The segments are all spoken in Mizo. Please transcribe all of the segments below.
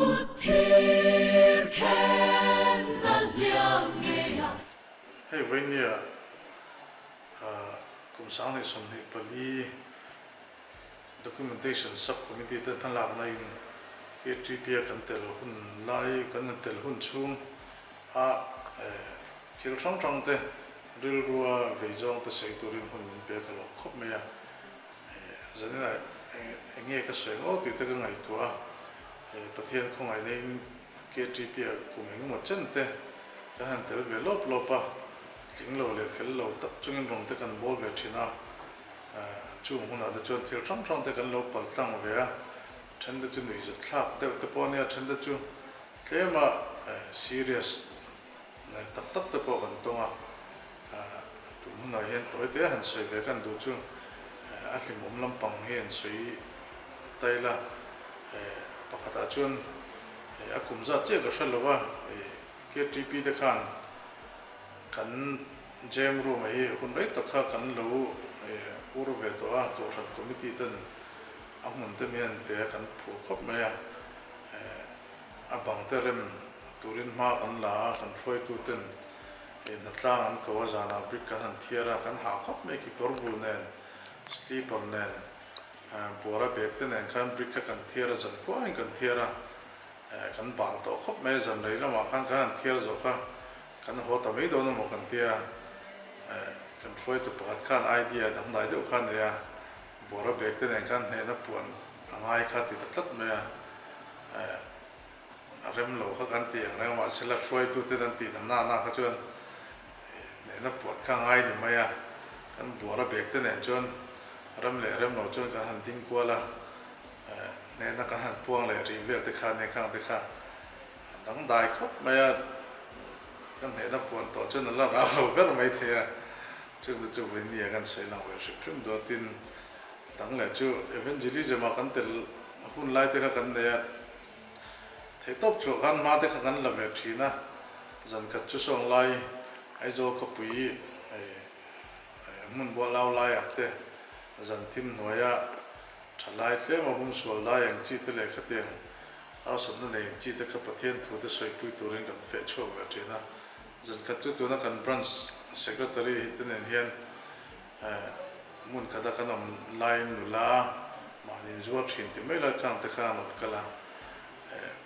Kut thir khen a hliam ngei a. Hei vawinia kum 2024 Documentation Sub Committee te hmalakna in KTP a kan tel hun lai kan han tel hun chhung a thil hrang hrang te rilrua vei zawng te sawi turin hun min pek a lawm khawp mai a. Zaninah eng nge ka sawi ngawt tih te ka ngaihtuah a, Pathian khawngaihna in KTP ah kum engemaw chen te kan han tel ve lawp lawp a, tling lo leh fel lo tak chungin rawng te kan bawl ve thin a, chung hunah te chuan thil hrang hrang te kan lo pal tlang ve a, then te chu nuihzat thlak deuh te pawh a nia, then te chu tlema serious tak tak te pawh kan tawng a, tun hunah hian tawi te han sawi ve kan duh chu a hlimawm lampang hi an sawi ta ila, pakhatah chuan a kum zat chiah ka hre lo a, KTP te khan kan Jam room ah hi hun rei tak kha kan lo ur ve tawh a, Kohhran Committee ten a hmun te min an pe a, kan phur khawp mai a. A bang te rem turin hma kan la a, kan hruaitu ten hnatlang an ko a, zanah brick kan han thiar a, kan hah khawp mai kekawr bul nen, sleeper nen, buara bag te nen khan brick kha kan thiar a, zan khuangin kan thiar a, kan bal tawh khawp mai a, zan rei lamah khan kan han thiar zawk a, kan haw ta mai dawn emaw kan tia, kan hruaitu pakhat khan idea dangdai deuh kha a nei a, buara bag te nen khan hnehna puan A ngai kha ti ta tlat mai a, a rem lo kha kan ti ang reng a, mahse la hruaitu ten an tih dan nana kha chuan hnehna puat kha a ngai ni mai a, kan buara bag te nen chuan rem leh rem lo chuan kan han ding kual a, hnehna kan han puang leh rih vel te kha nia khang te kha a dangdai khawp mai a, kan hnehna puan tawh chuan a la rau lo ber mai thei a, chungte chu vawinia kan sawi lang ve hrim hrim duatin Dang leh chu Evangelism ah kan tel hun lai te kha kan nei a, theihtawp chhuah khan hma te kha kan la ve thin a, zan khat chu sawng lai Aizawl khawpui hmun buah lau lai ah te zan thim hnuaia tha lai tlem a hum sual dai ang chi te leh khatiang harsatna nei ang chi te kha Pathian thu te sawipui turin kan feh chhuak ve thin a, zan khat chu tuna kan Branch Secretary te nen hian Hmun khata kan awm laiin nula mahni inzuar thin ti mai lai khang te khan rawn kal a,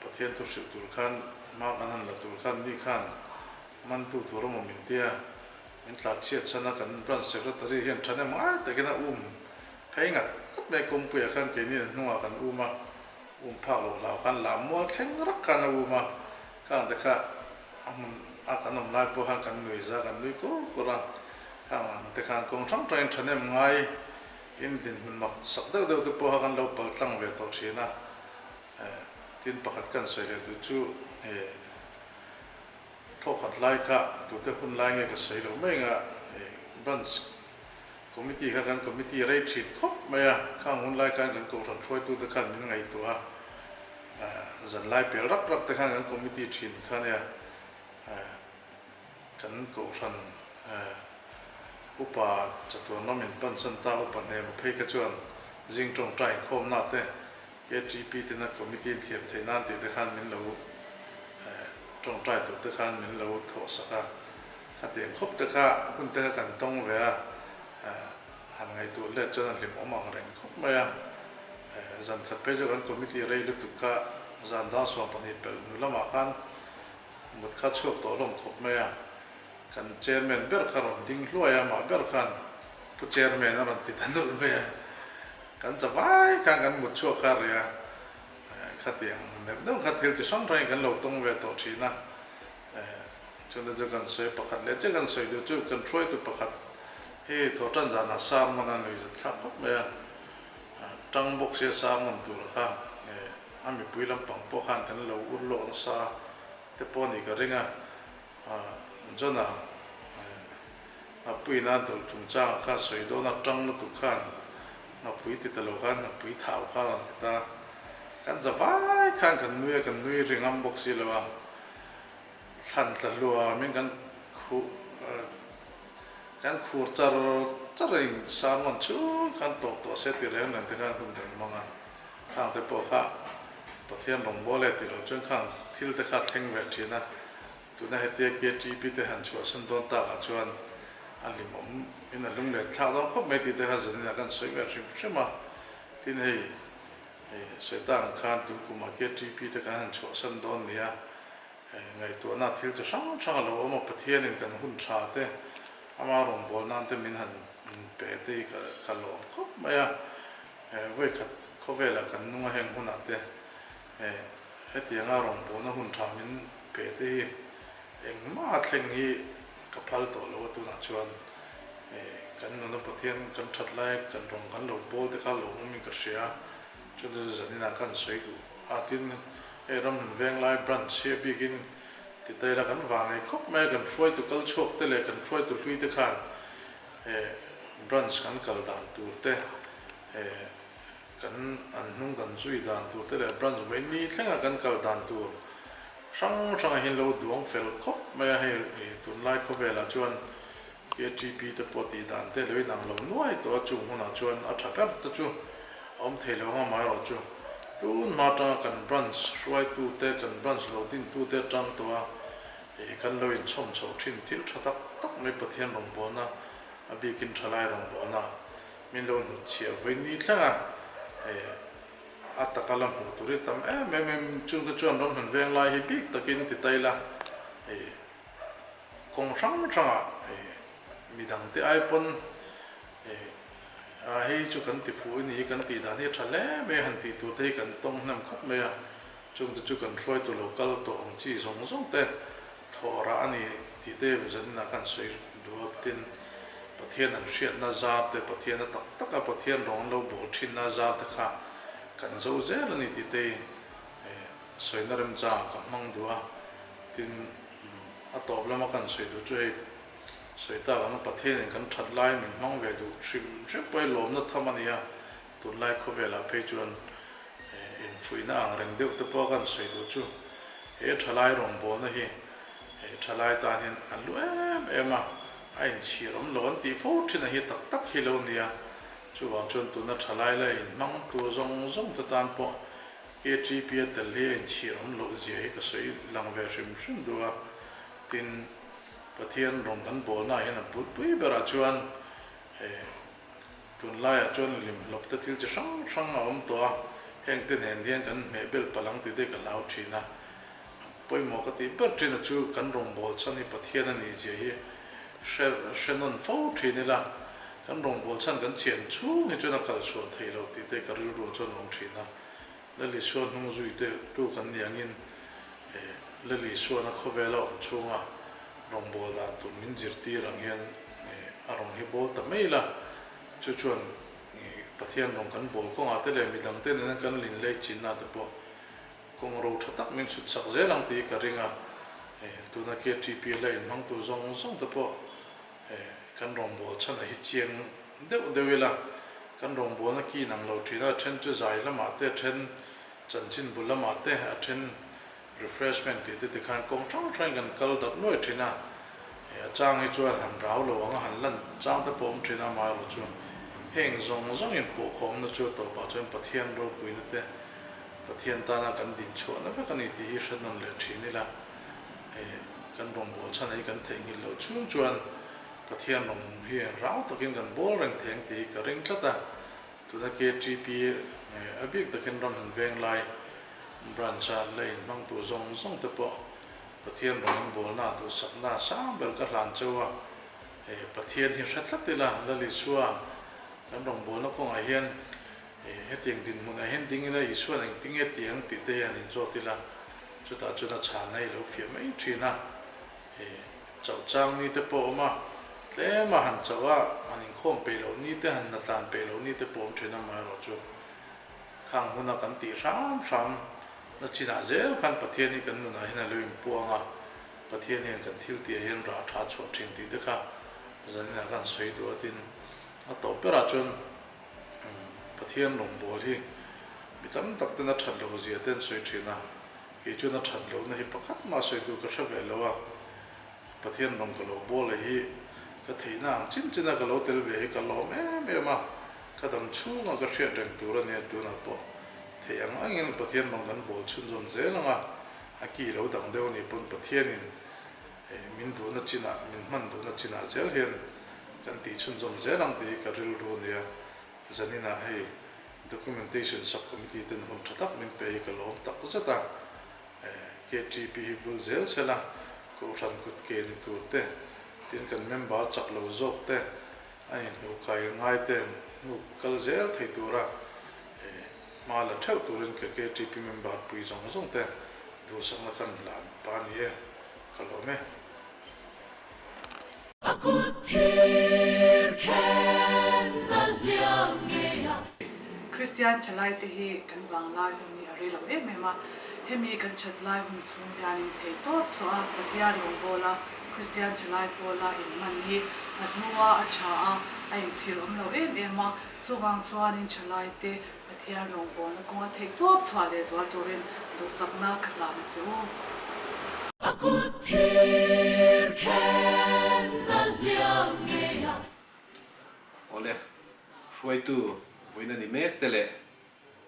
Pathian thu hrilh tur khan hma kan han la tur khan ni khan mantu tur emaw min tia min tlat chhiat chhan a, kan Branch Secretary hian thahnem ngai takin a um phei ngat ngat mai kawngpuiah khan keini an hnungah kan um a, um phak loh hlau khan lammual thleng rak khan a um a, khang te kha A hmun a kan awm lai pawh khan kan nui za, kan nui kur kur a, khang ang te khan kawng hrang hrangin thahnem ngai in dinhmun mak sak deuh deuh te pawh kha kan lo pal tlang ve tawh thin a. Tin pakhat kan sawi leh duh chu he thawkhat lai kha tute hun lai nge ka sawi loh mai anga branch committee kha kan committee rei thin khawp mai a, khang hun lai khan kan kohhran hruaitute khan min ngaihtuah a, Zan lai pel rak rak te khan kan committee thin kha nia kan kohhran upa chatuan ram in pan chan ta upa hnema phei kha chuan zing tawngtai inkhawmna te KTP tena committee in thiam theih nan tih te khan min lo tawngtai tur te khan min lo thawh sak a, khatiang khawp te kha hun te kha kan tawng ve a, han ngaihtuah let chuan a hlimawm ang reng khawp mai a. Zan khat phei chu kan committee rei lutuk kha zan dang 12 pelh hnu lamah khan mut kha chhuak tawh hlawm khawp mai a, kan chairman ber kha rawn ding hluai a, mah ber khan pu chairman a rawn ti ta nulh mai a, kan cha vai khan kan mut chhuak kha rih a, khatiang neuh neuh kha thil chi hrang hrangin kan lo tawng ve tawh thin a, chungte chu kan sawi pakhat leh chiah kan sawi duh chu kan hruaitu pakhat hi thawhtan zanah sermon a nuihzat thlak khawp mai a. Tang bawk sia sang awm tur kha a mipui lampang pawh khan kan lo ur lawk nasa te pawh a nih ka ring a, John-a Nghapuiin a dawlh chungchangah khan sawi dawn a, tang lutuk khan Nghapui ti ta lo khan Nghapui thau kha a rawn ti ta, kan za vai khan kan nui a, kan nui ri ngam bawk si lo a, thlan tla hlua min kan khuh. Kan khur char char a in sermon chhung khan tawp tawh se ti reng reng te khan hun reng hmang a, khang te pawh kha Pathian rawngbâwl e tih loh chuan khang thil te kha thleng ve thin a, tuna hetia KTP te han chhuahsan dawn takah chuan a hlimawm in a lung let thlak dawn khawp mai tih te kha zaninah kan sawi ve hrim hrim a. Tin hei sawi tak ang khan tun kumah KTP te kan han chhuahsan dawn nia, ngaihtuahna thil chi hrang hrang a lo awm a, Pathianin kan hun tha te ama rawngbâwl nan te min han pe te hi ka lawm khawp mai a. Vawikhat khawvela kan nung a heng hunah te hetianga rawngbawlna hun tha min pe te hi engmah thleng hi ka phal tawh lo a, tunah chuan kan nuna Pathian kan that lai kan rawng kan lo bawl te kha lawmawmin ka hria, chuan chu zaninah kan sawi duh a, tin hei Ramhlun Venglai branch hi a bikin ti ta ila kan vanei khawp mai a, kan hruaitu kal chhuak te leh kan hruaitu hlui te khan Branch kan kal dan tur te, kan an hnung kan zui dan tur te leh branch vaini thlenga kan kal dan tur hrang hrangah hian lo duang fel khawp mai a, hei tunlai khawvelah chuan KTP te pawh tih dan te lo inang lo nuai tawh a, chung hunah chuan a tha ber te chu a awm thei lo ang amaherawh chu tun hma atanga kan branch hruaitu te, kan branch lo dintu te atang tawh a. Ih kan lo inchhawm chho thin thil tha tak tak mai Pathian rawngbawlna a bikin thalai rawngbawlna min lo hnutchhiah vawi ni thleng a, eh a taka la hmuh tur hi tam em em em chung te chuan ramhmun veng lai hi bik takin ti ta ila ih kawng hrang hrangah ih midang te ai pawn ih a hei chu kan ti fuh i ni hi kan tih dan hi a tha hle mai a han tih tur te hi kan tawng hnem khawp mai a. Chungte chu kan hruaitu lo kal tawh ang chi zawng zawng te thawh rah a ni tih te zaninah kan sawi duh a, tin Pathian an hriatna zar te, Pathian a tak tak a Pathian rawng an lo bawl thinna zar te kha kan zo zel a ni tih te hi sawina remchangah ka hmang duh a, tin a tawp lama kan sawi duh chu hei sawi tak ang Pathianin kan that lai min hmang ve duh hrim hrim pawh hi lawmna tham a ni a, Tunlai khawvelah phei chuan infuihna ang reng deuh te pawh kan sawi duh chu he thalai rawngbawlna hi he thalai tan hian a lu em em a, a inchhir awm lo an tih fo thin a hi tak tak hi lo nia. Chuvang chuan tuna thalai la inhmang tur zawng zawng te tan pawh KTP a tel hi a inchhir awm loh zia hi ka sawi lang ve hrim hrim duh a. Tin, Pathian rawng kan bawlnaah hian a bulpui berah chuan he Tunlaiah chuan hlimhlawp te thil chi hrang hrang a awm tawh a, heng te nen hian kan hmeh bel palh ang ti te ka hlau thin a. Pawimawh ka tih ber thin a chu kan rawngbâwl chhan hi Pathian a nih zia hi hre hre nawn fo thin ila, kan rawngbâwl chhan kan chian chhung hi chuan a kal sual thei lo tih te ka rilruah chuan a awm thin a. Lal Isua hnung zui te tu kan ni angin Lal Isuana khawvela awm chhunga rawngbâwl dan tur min zirtir ang hian a rawng hi bawl ta mai ila, chu chuan Pathian rawng kan bawl kawngah te leh midang te nena kan lin lei chinna te pawh kawng ro tha tak min chhut sak zel ang tih hi ka ring a, tuna KTP la inhmang tur zawng zawng te pawh kan rawngbâwl chhanah hi chiang deuh deuh ila, kan rawngbâwlna ki inang lo thin a, a then chu zai lamah te, a then chanchin bul lamah te, a then Refreshment tih te tikhan kawng hrang hrangin kan kal darh nuai thin a, a chang hi chuan han rau lo ang a, han lan chang te pawh awm thin a, amaherawh chu heng zawng zawngin pawhkhawmna chu a tawpah chuan Pathian ropuina te, Pathian tana kan dinchhuahna vek a ni tih hi hre nawn leh thin ila, kan rawngbâwl chhan hi kan theihnghilh loh chhung chuan Pathian rawng hi rau takin kan bawl reng thei ang tih hi ka ring tlat a. Tuna KTP a bik takin ram han veng lai branch-a la inhmang tur zawng zawng te pawh Pathian rawng in bawlna duhsakna sang ber ka hlan cheu a, Pathian hi hre tlat ila Lal Isua kan rawngbawlna kawngah hian hetiang dinhmunah hian ding ila Isua'n engtinge ti ang tih te hi han inzawt ila chutah chuan a chhanna hi lo fiah mai thin a. Chauh chang ni te pawh a awm a, tlem a han chauh a, han inkhawm peih loh ni te, han hnatlan peih loh ni te pawh a awm thin a, amaherawhchu khang huna kan tih hram hram na chinah zel khan Pathian hi kan nunah hian a lo inpuang a, Pathian hian kan thil tihah hian rah tha chhuah thin tih te kha zaninah khan sawi duh a, tin a tawp berah chuan Pathian rawngbâwl hi mi tam tak ten a that loh zia te an sawi thin a. Kei chuan a that lohna hi pakhat mah sawi tur ka hre ve lo a, Pathian rawng ka lo bawl a hi ka theihna ang chin chin a ka lo tel ve hi ka lawm em em a, ka dam chhunga ka hriat reng tur a nia tunah pawh. Theih ang angin Pathian rawng kan bawl chhunzawm zel ang a, a ki lo dang deuh a nih pawn Pathianin min duhna chinah, min hman duhna chinah zel hian kan tih chhunzawm zel ang tih hi ka rilru a nia. Zaninah hei Documentation Sub-Committee ten hun tha tak min pe hi ka lawm tak zet a, KTP hi vul zel sela Kohhran kut ke ni tur te, tin kan member chak lo zawk te, a inhnuh kai ngai te hnuk kal zel thei tura hma la theuh turin ka KTP member pui zawng zawng te duhsakna kan hlan pa ni e, ka lawm e. A kut thir khen a hliam ngei a. Kristian thalaite hi kan vanglai hun hi a rei lo em em a, hemi kan thatlai hun chhung hianin thei tawp chhuah a Pathian rawngbawla Kristian thalai pawla inhman hi a hlua a tha a, a inchhir awm lo em em a, chuvang chuanin thalaite Pathian rawngbawlna kawnga theih tawp chhuah leh zual turin duhsakna ka hlan a che u. A kut thir khen a hliam ngei a. Awle, hruaitu vawiina ni mek te leh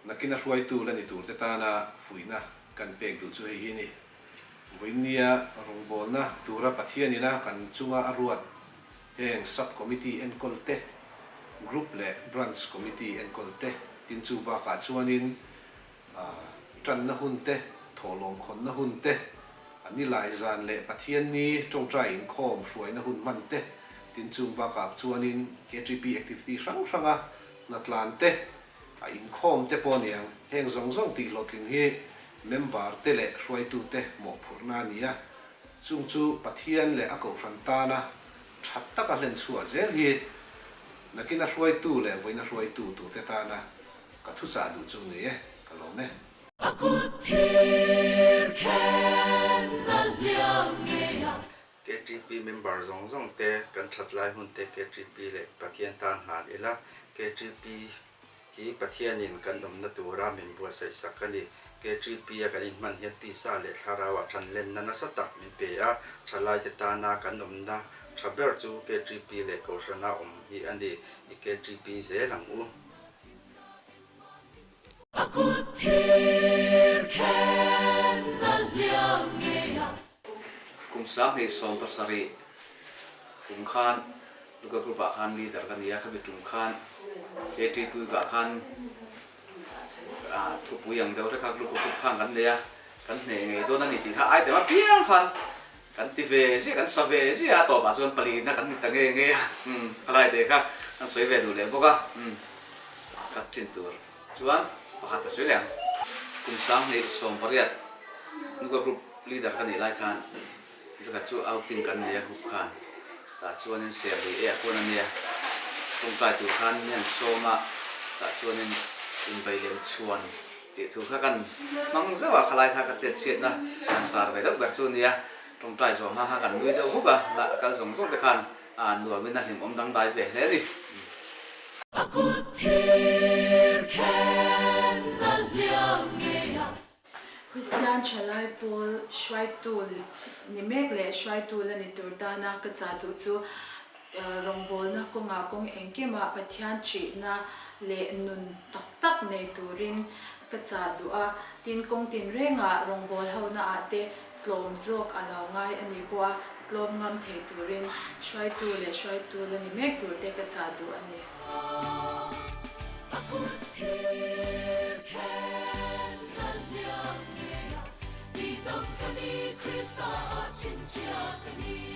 nakina hruaitu la ni tur te tana fuihna kan pek duh chu hei hi a ni. Vawiinnia rawngbawlna tura Pathianina kan chunga a ruat Heng Sub Committee enkawl te, Group leh Branch Committee enkawl te, tin chu bakah chuanin tanna hun te, thawhlawm khawnna hun te, nilai zan leh Pathianni tawngtai inkhawm hruaina hun hman te, tin chung bakah chuanin KTP activity hrang hranga hnatlan te, a inkhawm te pawh aniang. Heng zawng zawng tihhlawhtling hi member te leh hruaitute mawhphurhna a ni a. Chung chu Pathian leh a Kohhran tana tha taka hlen chhuah zel hi nakina hruaitu leh vawiina hruaitu turte tana ka thuchah duh chu ni e, ka lawm e. A kut thir khen a hliam ngei a. KTP member zawng zawng te kan that lai hun te KTP leh Pathian tan hlan ila, KTP Hi Pathianin kan awmna tura min buatsaih sak a ni. KTP-a kan inhman hian tisa leh thlarauah thanlenna nasa tak min pe a, thalaite tana kan awmna tha ber chu KTP leh Kohhrana awm hi a ni. I KTP zel ang u. A kut thir khen a hliam ngei a. Kum 2017 kum khan Luka Group ah khan leader ka ni a, khami tum khan KTP ah khan thupui ang deuh hlek kha Luka Group khan kan nei a, kan hneh ngei dawn a ni tih kha item apiang khan kan ti ve ziah, kan sa ve ziah a, tawpah chuan palina kan ni ta nge nge a, umm khalai te kha kan sawi ve duh leh bawk a, umm ka chin tur. Chuan pakhat ka sawi leh ang. Kum 2018 Nuka Group leader ka nih lai khan vekhat chu outing kan nei a group khan tah chuanin Serlui e a kuan a nia tawngtai tur khan mi an sawm a tah chuanin inbei lem chhuan tih thu kha kan hmang zeuh a khalai kha ka chet chhiatna kan sar ve deuh ber chu a nia tawngtai zawh hma kha kan nui deuh huk a kal zawng zawng te khan A nuamin a hlimawm dangdai ve hle a ni. A kut thir khen a hliam ngei a. Kristian thalai pawl hruaitu ni mek leh hruaitu la ni tur tana ka chah duh chu rawngbawlna kawngah kawng engkimah Pathian ṭihna leh nun tak tak nei turin ka chah duh a, tin kawng tinrengah rawngbâwl hona ah te tlawm zawk a lo ngai a nih pawh a tlawm ngam thei turin hruaitu leh hruaitu la ni mek tur te ka chah duh a ni. A kut thir khen a hliam ngei a, ti dam ka ni, Krista a chhinchhiah ka ni.